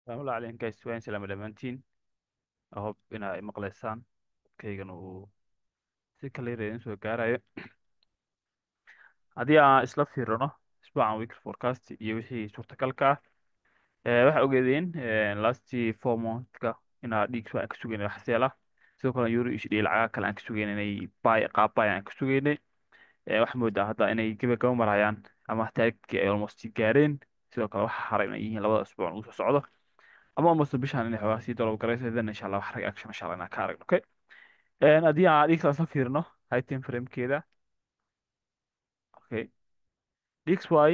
Salaam calaykum guys, waan salaam dhammaantiin. I hope inaa i maqlaysaan, codkaygana uu si clear idin soo gaarayo. Haddii aan isla fiirino isbuucan weekly forecast iyo wixii suurtagalka ah, waxaa ogeedeen last 4 months-ka inaa DXY aan ka sugeynay wax sell ah. Sidoo kale euro USD, lacagaha kale aan ka sugeynay inay buy, qaab buy aan ka sugeynay. Waxaa moodaa hadda inay gabagabo marayaan ama targetkii ay almost gaareen. Sidoo kale waxa haray inay yihiin labada isbuuc ugu soo socdo ama almost bishaan inay xoogaa sii drop garayso, then insha Allah wax reaction insha Allah inaan ka aragno. Okay, haddii aan DXY isla fiirino high time frame-keeda, okay, DXY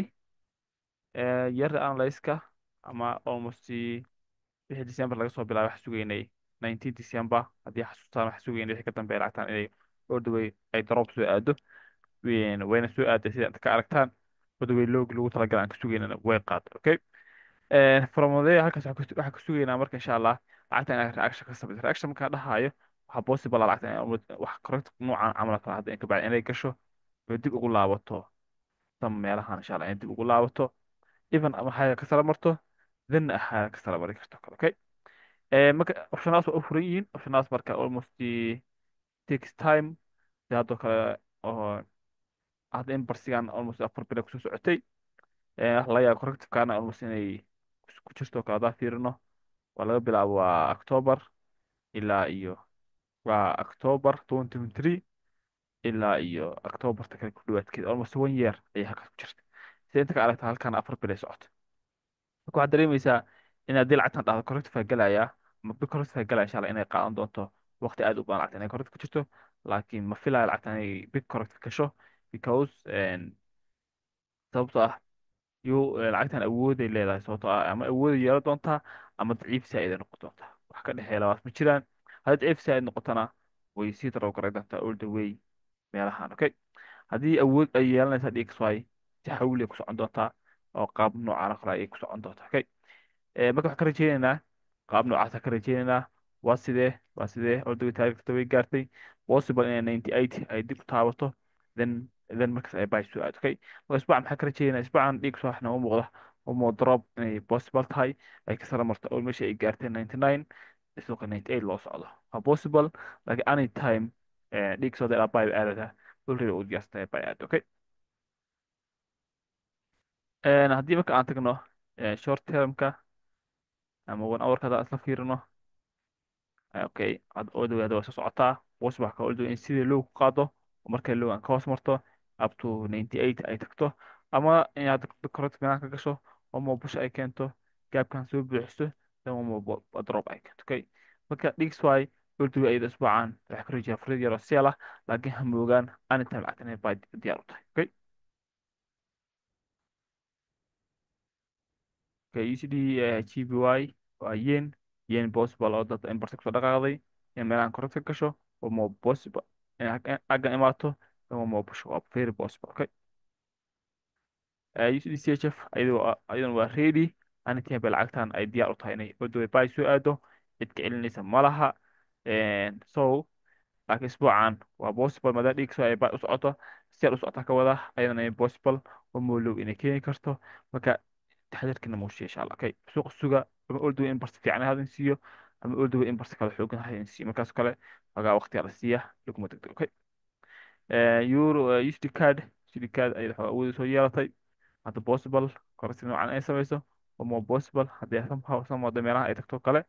yar analysis-ka ama almost wixii December laga soo bilaabay waxaa sugeynay 19 December, haddii xasuustaan, waxaa sugeynay wixii ka dambeeya lacagtan inay all the way ay drop soo aado. Wayna soo aaday sida inta ka aragtaan. All the way low-gi lagu talagalay aan ka sugeynana way qaaday. Okay, from there halkaas waxaan ka sugeynaa marka insha Allah lacagta inay reaction ka samayso. Reaction markaan dhahayo, waxaa possible ah lacagta inay wax correct noocan camal kale hadda in ka bacdi inay gasho oo dib ugu laabato tan meelahan, insha Allah inay dib ugu laabato, even ama high ka sara marto, then high ka sara mari karto kale. Okay, marka optionaas waa u furan yihiin. Optionaas marka almost takes time si haddoo kale oo hadda in barsigan almost 4 bilo kusoo socotay. Waxa laga yaaba corrective-kana almost inay ku jirto kale. Haddaan fiirino, waa laga bilaabo waa October ilaa iyo waa October 2023 ilaa iyo Octoberta kale ku dhawaadkeeda, almost one year ayay halkaas ku jirta. Sida inta ka aragta halkan 4 bil ay socoto. Marka waxaad dareemaysaa in haddii lacagtan dhahdo corrective galaya ama big corrective galaya, insha Allah inay qaadan doonto waqti aad u badan lacagtan inay corrective ku jirto. Laakiin ma filayo lacagtan inay big corrective gasho, because sababtoo ah yu lacagtan awooday leedahay, sababtoo ah ama awooday yeelan doontaa ama daciif saa'id ay noqon doontaa. Wax ka dhexeeya labaas ma jiraan. Haddii daciif saa'id noqotona, way sii drop garay doontaa all the way meelahan. Okay, haddii awood ay yeelanaysa DXY, si xawli ay ku socon doontaa oo qaab noocan oo kale ayay ku socon doontaa. Okay, marka waxaan ka rajeynaynaa qaab noocaasa ka rajeynaynaa. Waa sidee all the way targetka way gaartay. Possible inay 98 ay dib u taabato, then markaas ay buy soo aado. Okay, marka isbuucan maxaa ka rajeynaa? Isbuucan DXY wax nooga muuqda oo drop inay possible tahay, ay ka sara marto oo meesha ay gaartay 99, suuqa 98 loo socdo waa possible. Laakiin anytime DXY ilaa buy aadata, already u diyaarsan buy aado. Okay, haddii marka aan tagno short termka ama one hour kada isla fiirino, okay, hadda all the way hadda waa soo socotaa. Possible wax ka all the way in sidii low ku qaado oo markay low aan ka hoos marto up to 98 ay tagto, ama in aad correct meelahan ka gasho oo more push ay keento, gapkan soo buuxiso, then one more drop ay keento. Okay, marka DXY all the way ayada isbuucan waxay ka rajaa furid yar oo sell ah, laakiin ha moogaan anytime lacagtan inay buy diyaar u tahay. Okay, USD JPY waa yen. Possible oo dad impulse kusoo dhaqaaqday in meelahan correct ka gasho oo more possible in aggan imaato, then one more push waa very possible. Okay, USD CHF ayaduna waa ready. Anytime bay lacagtan ay diyaar u tahay inay all the way buy soo aado, cid ka celinaysa ma laha. So laakiin isbuucan waa possible maadaama DXY ay buy u socoto, sell u socota ka wada, ayadana ay possible oo more low inay keeni karto. Marka taxadarkiina muujiya insha Allah. Okay, suuqa suga ama all the way impulse fiican ha idin siiyo ama all the way impulse kale xoogan ha idin siiyo. Markaas kale xogaa waqtiga la siiya, laguma degdego. Okay, euro USD CAD, USD CAD ayada xogaa awood soo yeelatay hadda. Possible correction noocan ay samayso oo more possible haddii somehow some wada meelaha ay tagto kale,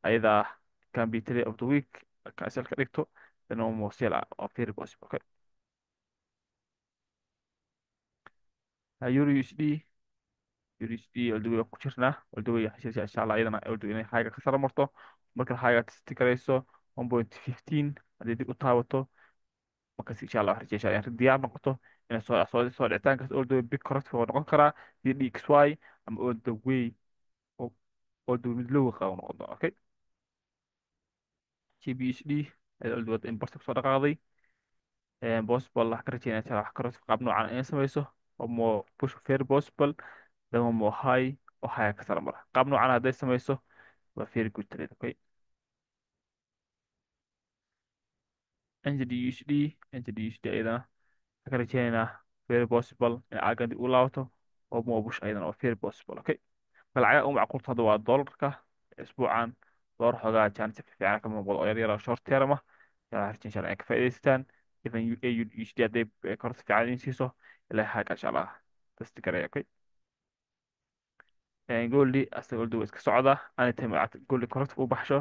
ayada can be trade of the week ka sell ka dhigto, then one more sell ah very possible. Okay, euro USD, euro USD all the way ku jirnaa, all the way insha Allah ayadana all the way inay high ka sara marto. Marka high test garayso 1.15, haddii dib u taabato, markaas insha Allah waxaan rajeynaya in diyaar noqoto inay soo dhicitaankaas all the way big correct oo noqon karaa si DXY ama all the way oo all the way mid low qabo noqon doona. Okay, GBPUSD ayada all the way impulse kusoo dhaqaaqday. Possible wax ka rajeynaya insha Allah wax correct qaab noocan inay samayso oo more push, very possible, then one more high oo high ka sara mara. Qaab noocan hadday samayso waa very good trade. Okay, NZD USD, NZD USD ayadana waxaan ka rajeynaynaa very possible in caagan dib u laabato oo more push, ayadana waa very possible. Okay, Lacagaha ugu macquulta hadda waa dollarka. Isbuucan dollar xoogaa chance fiican ka muuqdo oo yar yar oo short term ah yaa harjin insha Allah ay ka faa'iidaystaan. Even AUD USD hadday kororsi fiican idin siiso ilaa xagga insha Allah test gareeya. Okay, goldi asaga goldi waa iska socda. Anytime lacagta goldi corrective u baxsho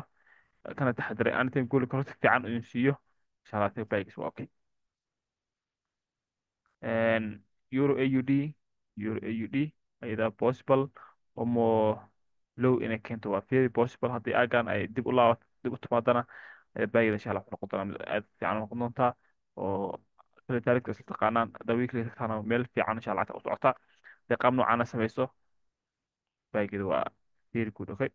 kana taxadiray, anytime goldi corrective fiican idin siiyo insha Allah take buys waa okay. Euro AUD, Euro AUD ayada possible omo low inay keento waa very possible. Haddii aagan ay dib u laabato, dib u timaadana, buygeeda insha Allah wuxuu noqon doonaa mid aad fiican u noqon doontaa oo kale taariikhda isla taqaanaan. Hadda weekly tagtaana meel fiican insha Allah lacagta u socota. Hadday qaab noocaana sameyso buygeeda waa very good. Okay,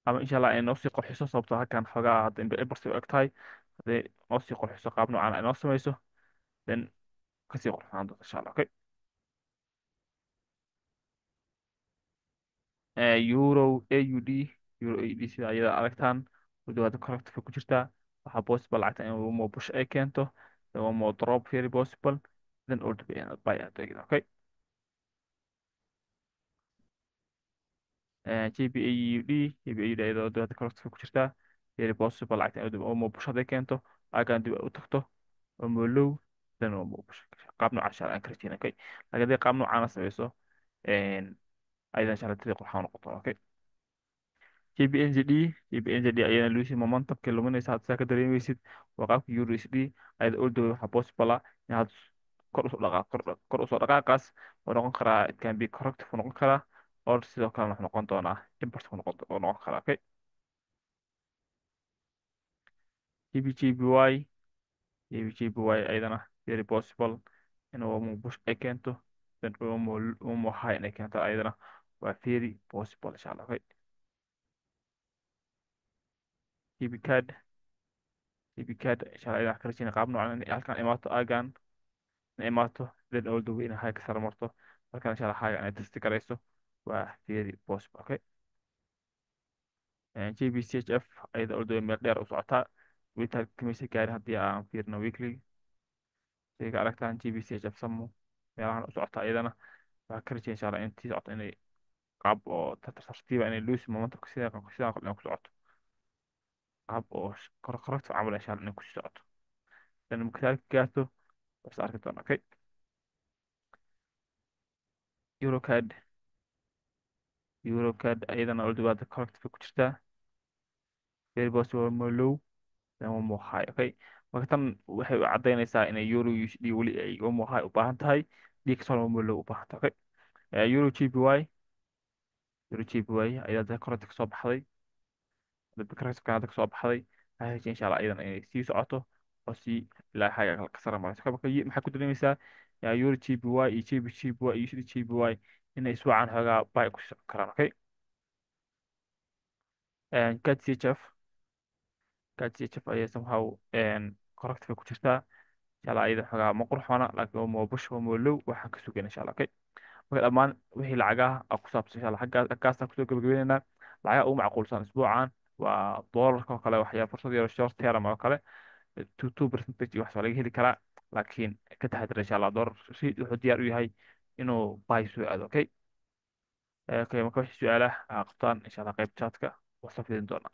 ama insha Allah ay noo sii qurxiso, sababtoo halkan xoogaa hadda impulse u eg tahay. Hadday noo sii qurxiso qaab noocan ay noo sameyso, then kasii qurxinaan doonta insha Allah. Okay, Euro AUD, Euro AUD sida ayada aragtaan wadaada corrective ku jirtaa. Waxaa possible lacagta in one more push ay keento, then one more drop, very possible, then all to be buy at. Okay, GBP AUD, GBP AUD ayada wadaada corrective ku jirtaa. Very possible lacagta in one more push hadday keento agan dib u tagto one more low, then one more push, qaab noocan insha Allah aan ka rajeyna. Okay, laakiin hadday qaab noocan sameyso ayada insha Allah tiri qurxan noqoto. Okay, GBP NZD, GBP NZD ayadana losing momentum ka luminaysa hadda saa ka dareemaysid waa qaabka Euro USD ayada all the way. Waxaa possible ah inaad kor usoo dhaqaaq, kor usoo dhaqaaqaas oo noqon karaa, it can be corrective uu noqon karaa or sidoo kalena wuxuu noqon doonaa impulse uu noqon karaa. Okay, GBP JPY, GBP JPY ayadana very possible inuu push ay keento, then one more high inay keento ayadana waa very possible insha Allah. Okay, GBP CAD, GBP CAD insha Allah ayadana ka rajeyna qaab noocan inay halkan imaato, aagan inay imaato, then all the way inay high ka sare marto. Halkan insha Allah high inay test garayso waa very possible. Okay, GBP CHF ayada all the way meel dheer u socotaa, weli kamaysa gaarin. Haddii aan fiirno weekly siga aragtaan GBP CHF samu meelahan u socota ayadana waxaa ka rajeyna insha Allah intii socoto inay qaab oo tartiiba inay lose momentumka sidaan kale inay ku socoto, qaab oo corrective camal insha Allah inay ku socoto, dan marka gaarto was arki doona. Okay, EuroCAD, EuroCAD ayadana all the way corrective ku jirtaa. Very possible more low, then one more high. Okay, marka tan waxay u cadaynaysaa inay Euro USD weli ay one more high u baahan tahay, DXY one more low u baahan tahay. Okay, Euro JPY, Euro JPY ayaa corrective kasoo baxday, corrective hadda kasoo baxday. Waxay rajeen insha Allah ayadana inay sii socoto oo sii ilaa xagga ka sare marayso. Marka maxaa ku dareemaysaa Euro JPY iyo GBP JPY iyo USD JPY inay iswacan xoogaa buy ku socon karaan. Okay, CAD CHF, CAD CHF ayaa somehow corrective ku jirtaa insha Allah. Ayada xoogaa ma qurxoona, laakiin waa more push, waa more low waxaan ka sugayna insha Allah. Okay, marka dhammaan wixii lacagaha ku saabsan insha Allah xaggaasaan kusoo gabagabaynaynaa. Lacagaha ugu macquulsan isbuucan waa doolarka oo kale, waxyaa fursad yar short term oo kale 2 percentage iyo wax soo laga heli karaa, laakiin ka taxadar insha Allah. Doolar si wuxuu diyaar u yahay inuu buy soo aado. Okay, okay, marka wixii su-aalaha aa qabtaan insha Allah qayb chatka waa soo fidin doonaa.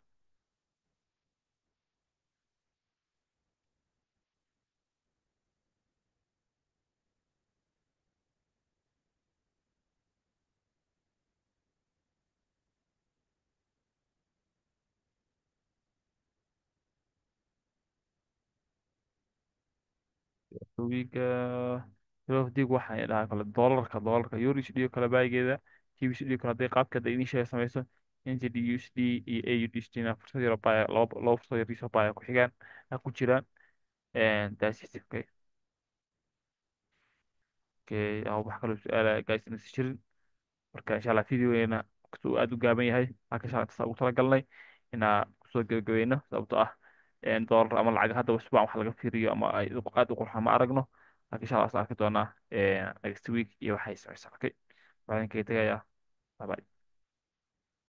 Weeka dig waxaan dhahaa kale doolarka euro USD oo kale buygeeda, GBP kale hadday qaabka hadda idiin sheegay samayso, NZD USD iyo AUD USD na fursad yar oo buy, laba fursad yar oo buy ku xigaan ku jiraan, and that's it. Okay, okay, wax kaloo su-aala guys inaysan jirin. Marka insha Allah videogeena kastuu aad u gaaban yahay halka insha Allah intaas ugu talagalnay inaa kusoo gabagabayno, sababtoo ah doolar ama lacag hadda usbuucan wax laga fiiriyo ama ay aad u qurxan ma aragno, laakiin insha Allah is arki doonaa next week iyo waxay sameysaa. Okay, waxaan kaga tegayaa, bye bye.